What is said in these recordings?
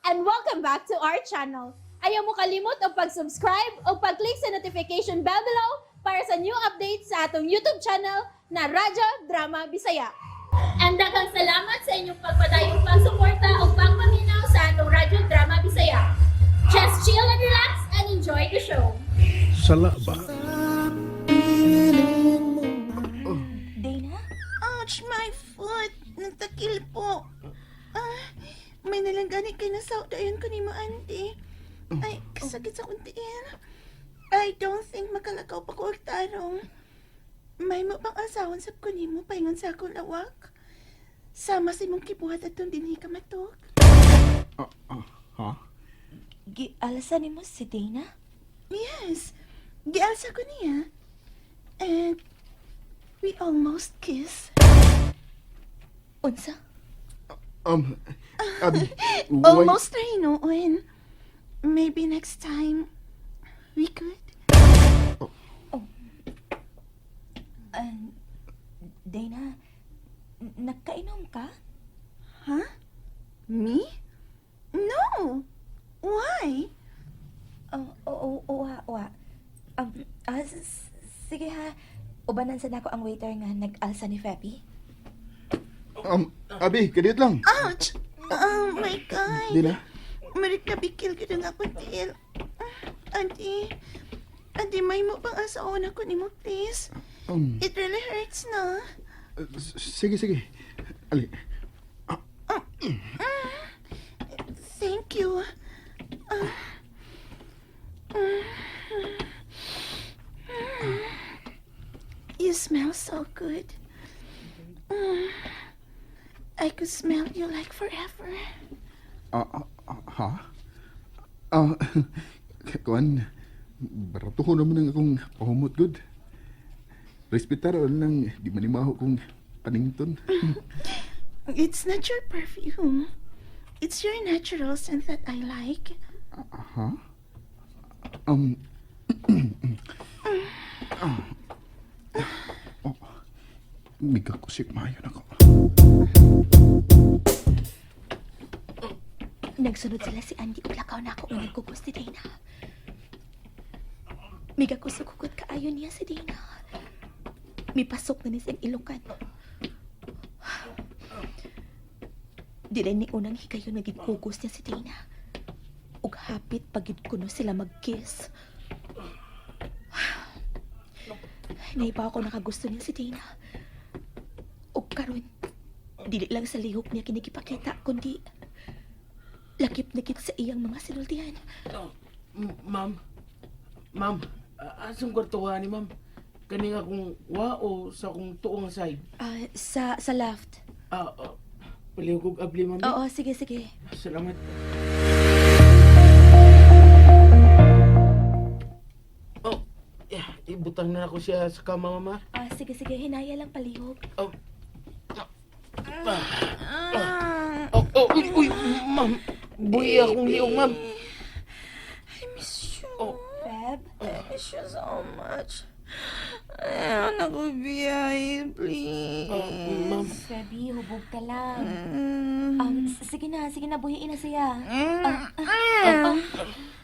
And welcome back to our channel. Ayaw mo kalimot og pag-subscribe o pag-click sa notification bell below para sa new updates sa atong YouTube channel na Radyo Drama Bisaya. And daghang salamat sa inyong pagpadayong pagsuporta o pagpaminaw sa atong Radyo Drama Bisaya. Just chill and relax and enjoy the show. Sala ba? Dana? Ouch, my foot! Nagtakil po. Ah, may nalanggani kay nasaw dayon ko nimo, auntie. Ay, kasakit sa akong tiil. I don't think makalakaw pa ko og tarong. May mo pang asawon sab ko nimo paingon sa akong lawak. Sama sa imong kibuhat atong dinhi ka matug. Ah, ah, ha? Gialsa nimo si Dana? Yes, gialsa ko niya. And we almost kiss. Unsa? Abi, why- Almost na hinuon. Maybe next time we could. Dana, nagkainom ka? Huh? Me? No. Why? Oh, oo, uwa, uwa. Sige ha. Ubanan sa nako ang waiter nga nag-alsa ni Febi. Abi, kadiyot lang. Ouch! Oh my God. Dina? Marik na bikil ka na akong tiil. Auntie, auntie, may mo pang asaon ako nimo, please? It really hurts na. Sige, sige. Ali. Thank you. Ah. You smell so good. I could smell you like forever. Ah, ah, ah, ha? Ah, kuan, barato ko naman ang akong pahumot, good. Respetar lang, di manimaho kong panington. It's not your perfume. It's your natural scent that I like. Ha? Ah. Oh, migakusik maayo nako. Nagsunod sila si Andy ug lakaw na ako nga nagkugos ni Dana. Migakusog-kugot kaayo niya si Dana. Mipasok na ni siyang ilukan. Dili ni unang higayon nga gikugos niya si Dana. Ug hapit pagid kuno sila mag-kiss. Naiba ako nakagusto niya si Dana. Ug karon, dili lang sa lihok niya kinigipakita, kundi lakip na gid sa iyang mga sinultihan. Oh, ma'am. Ma'am, asang kwartuhan ni ma'am? Kani nga kung wa o sa kung tuo nga side? Ah, sa left. Ah, ah, palihog og abli, ma'am. Oo, sige, sige. Salamat. Oh, yeah, ibutang na ako siya sa kama, mama. Ah, sige, sige. Hinaya lang palihog. Oh. Oh, oh, uy, uy, ma'am. Buhi akong liog, ma'am. I miss you. Oh. Feb? I miss you so much. Ayaw na ko biyahe, please. Oh, ma'am. Feby, hubog ka lang. Sige na, sige na. Buhiin na siya.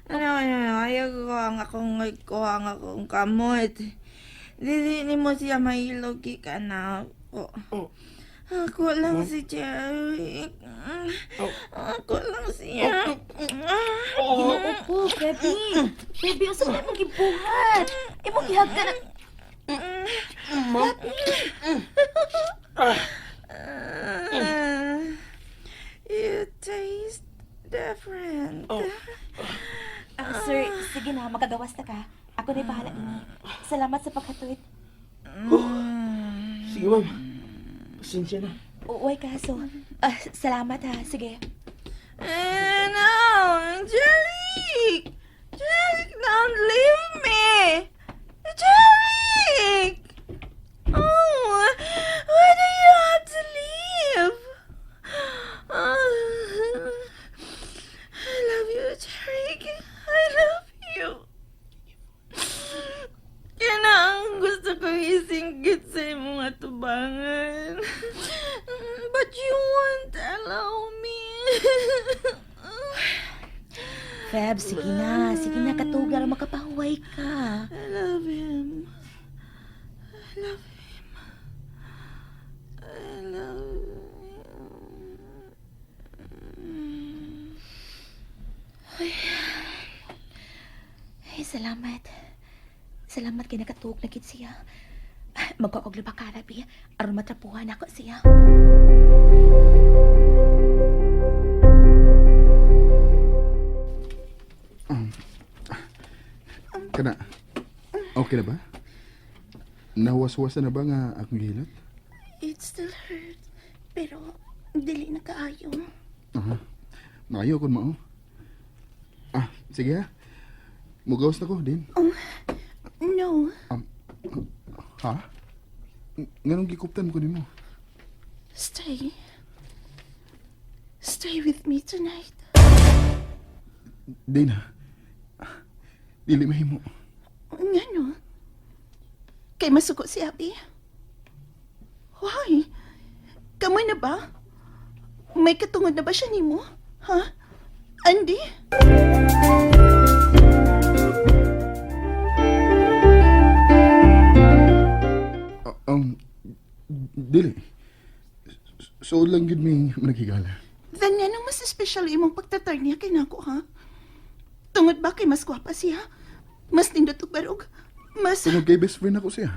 Ano, ano, ayaw ko ang akong kuha ang akong kamot. Dili ni mo siya mahilogi ka na ako. Oh. Ako lang si Jerry. Oh. Ako lang siya. Oh, Ginoo ko, Feby. Feby, unsa man imong gibuhat? Imong gihag ka na. Ma'am. Ah, You taste different. Oh. Ah, sir, sige na. Makagawas na ka. Ako na bahala nini. Salamat sa pagkatuwid. Sige, ma'am. Pasensya na. Uy, kaso. Ah, salamat ha. Sige. Eh, no, Jeric! Jeric, don't leave me! Jeric! Oh, why do you have to leave? Ah, I love you, Jeric. I love you. Yan ang gusto ko isingkit sa imong atubangan. But you won't allow me. Feb, sige na. Sige na, katugara, makapahuway ka. I love him. I love him. I love him. Ay, salamat. Salamat kay nakatuog na gid siya. Magkaog labakara, bi. Aron matrapuhan ako siya. Kana, okay na ba? Nawas-wasa na ba nga akong gihilot? It still hurts. Pero, dili na kaayo. Aha. Maayo kon mao. Ah, sige ha. Mugawas na ko din. No. Ha? Nganong gikuptan mo ko nimo? Stay. Stay with me tonight. Dina. Dili mahimo. Ngano? Kay masuko si Abby? Why? Kamoy na ba? May katungod na ba siya nimo? Ha? Andy? Ah, dili. So lang gid may naghigala. Then nga mas espesyal imong pagtatar niya kay nako, ha? Tungod ba kay mas gwapa siya? Mas nindot og barog? Mas... Tungod kay best friend ako siya.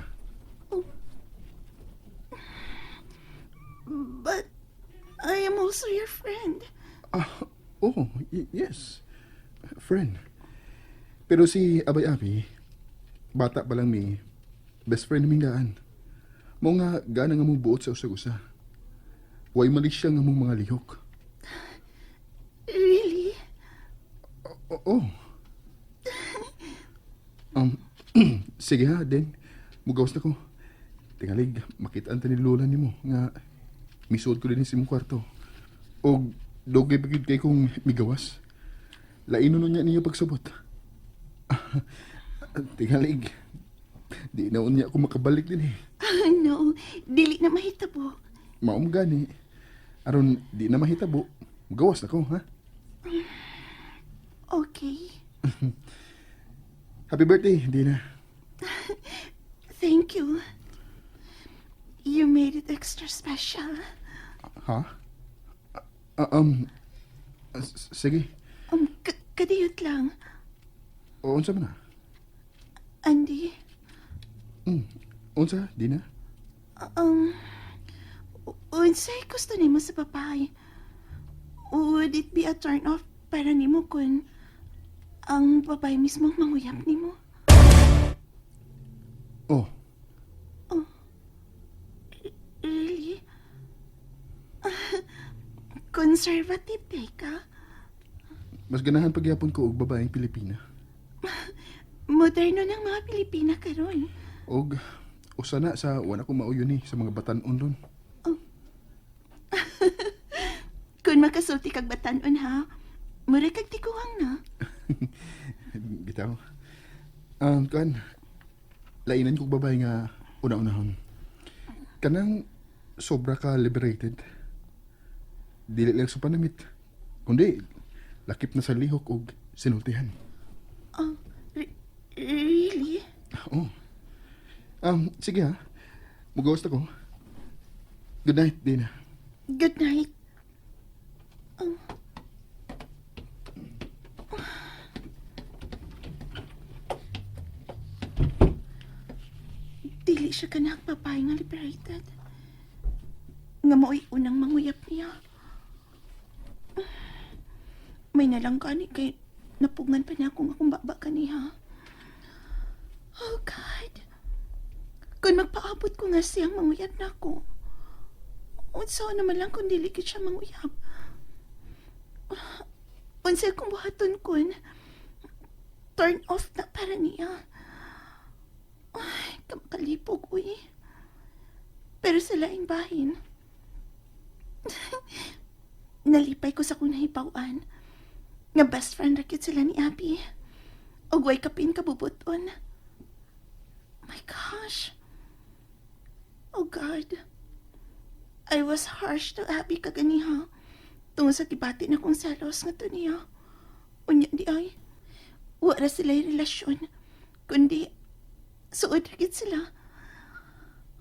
But I am also your friend. Ah, oh, yes. Friend. Pero si Abay Abi, bata pa lang mi, best friend naming daan. Mo nga gana nga mong buot sa usag-usa. Way mali siya nga mong mga lihok. Really? Oo. Um, sige ha, Den. Mugawas na ko. Tingalig, makita ang ni Lola nimo nga misuod ko din sa imong kwarto. Og dugay pa gyud kay kong migawas. Laino nun niya niyo pagsubot. Tingalig, di na unya ako makabalik din eh. Ah, no, dili na mahitabo. Maong gani. Aron di na mahitabo. Mugawas na ko, ha? Okay. Happy birthday, Dina. Thank you. You made it extra special. Ha? Sige. Kadiyot lang. O, unsa man na? Andy, Unsa, Dina? um, unsay gusto nimo sa babae? Would it be a turn off para nimo kung ang babae mismo ang manguyab nimo? Oh, Really? Conservative day ka? mas ganahan pagyapon ko og babaeng Pilipina. Moderno ng mga Pilipina karon. Og usa na sa wala ko mauyon ni sa mga batan-on ron. Kung makasulti kag batan-on ha, mura kag tiguang na. Bitaw. Kan, lainan kog babae nga una-unahon. Kanang sobra ka liberated. Dili lang sa panamit. Kundi, lakip na sa lihok og sinultihan. Oh, really? Oh. Sige ha. Mugawas na ko. Good night, Dina. Good night. Oh. Dili siya kanang babae nga liberated. Nga mao'y unang manguyap niya. May nalang gani kay napugngan pa niya kung akong baba kaniya. Oh God. Kung magpaabot ko nga siyang manguyab na ako, unsa naman lang kung dili gid siya manguyab. Unsa akong buhaton kun turn off na para niya. Ay, kalipog uy. Pero sa laing bahin, nalipay ko sa kong nahibaw-an. Nga best friend ra gyud sila ni Abby. Og way kapin kabubuton. My gosh. Oh God. I was harsh to Abby kaganiha. Tungod sa gibati na kong selos nga to niya. Unya di ay, wala sila yung relasyon, kundi suod ra sila.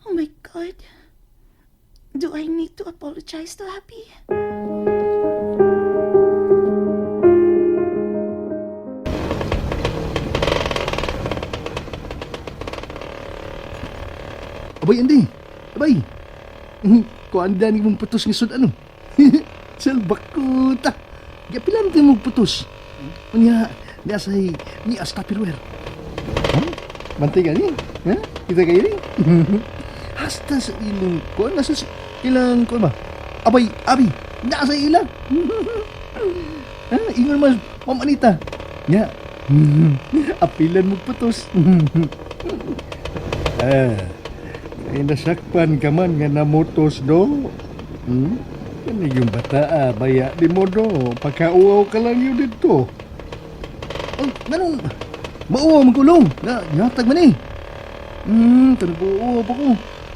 Oh my God. Do I need to apologize to Abby? Abay, Andy. Abay. Kuan dani mong putos nga sud ano. Salbakuta. Gapilan tayo mong putos. Unya, niya say, niya sa Tupperware. Ha? Bantay gani? Ha? Kita kayo ni? Hasta sa ilang kuan nasa sa ilang kuan ba? Abay, abi, nasa ilang. Ha? Ingon mas, Ma'am Anita. Nya. Apilan mong putos. Ah, ay nasakpan ka man nga namutos do. Hmm? Kani yung bata, ah, baya di mo do. Pagkauaw ka lang yun dito. Oh, nganong mauwa man kulong. Na, yatag man eh. Tanong ko, pa ko.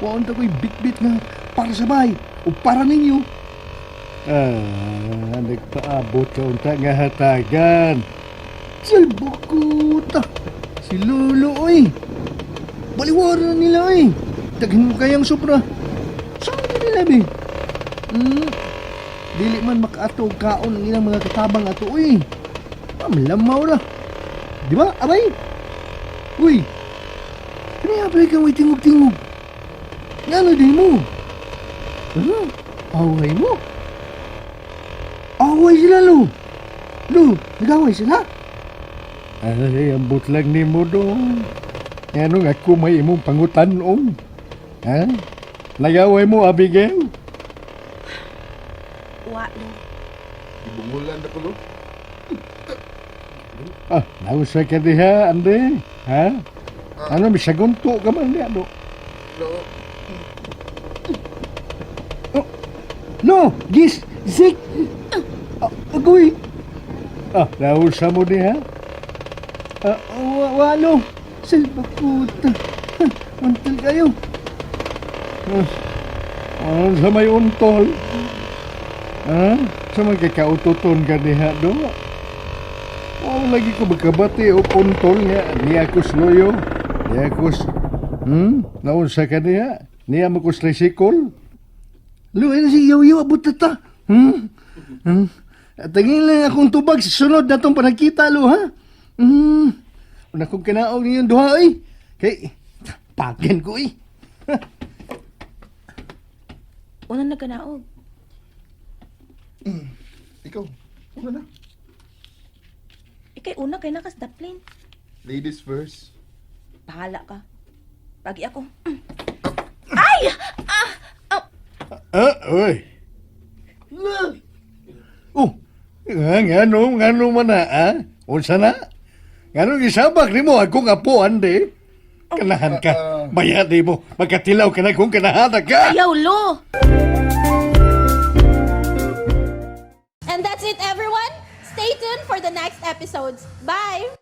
Waon ta ko'y bit-bit nga para sa bahay o para ninyo. Ah, nagpaabot ka unta nga hatagan. Salbukuta. Si Lolo, oy. Baliwara nila, oy. Daghan mo kayang sobra. Saan na nila, be? Dili man makaato og kaon ang ilang mga katabang ato, oy. Pamlamaw ra. Di ba, abay? Uy. Kani abay kang way tingog-tingog. Ngano di mo? Huh? Away mo? Away sila, lo. Lo, nag-away sila? Ay, ambot lang ni mo do. Ngano nga ako may imong pangutanon. Ha? Nagaway mo, Abigail? Wa, lo. Ibungulan na ko, lo. Ah, nausa ka diha, Ande. Ha? Ano, misagunto ka man diha, do. Lo. Oh. No, gis, zik. Ah, agoy. Ah, nausa mo diha? Ah, wa, wa, lo. Salbakuta. Ha, untal kayo. Ano sa may untol? Ha? Sa mga kakaututon ka diha do? Oh, lagi ko magkabati o untol nga. Niya ko sluyo. Niya ko... Naunsa ka diha? Niya mo ko tricycle? Lo, ayun si Yaw Yaw, abot na ta. Hmm? Hmm? Tingin lang akong tubag sa sunod na itong panagkita, lo, ha? Hmm. Una kong kinaog ninyong duha, oy. Kay, pakin ko, eh. Una nagkanaog. Ikaw, una na. Ikay una kay nakasdaplin. Ladies first. Bahala ka. Pagi ako. Ah, oy. Oh, Nga, ngano, ngano man na, ah? Unsa na? Ngano gisabak nimo akong apo, ande? Kanahan ka. Bayad mo. Magkatilaw ka na kung kanahan ka. Ayaw, lo! And that's it, everyone. Stay tuned for the next episodes. Bye!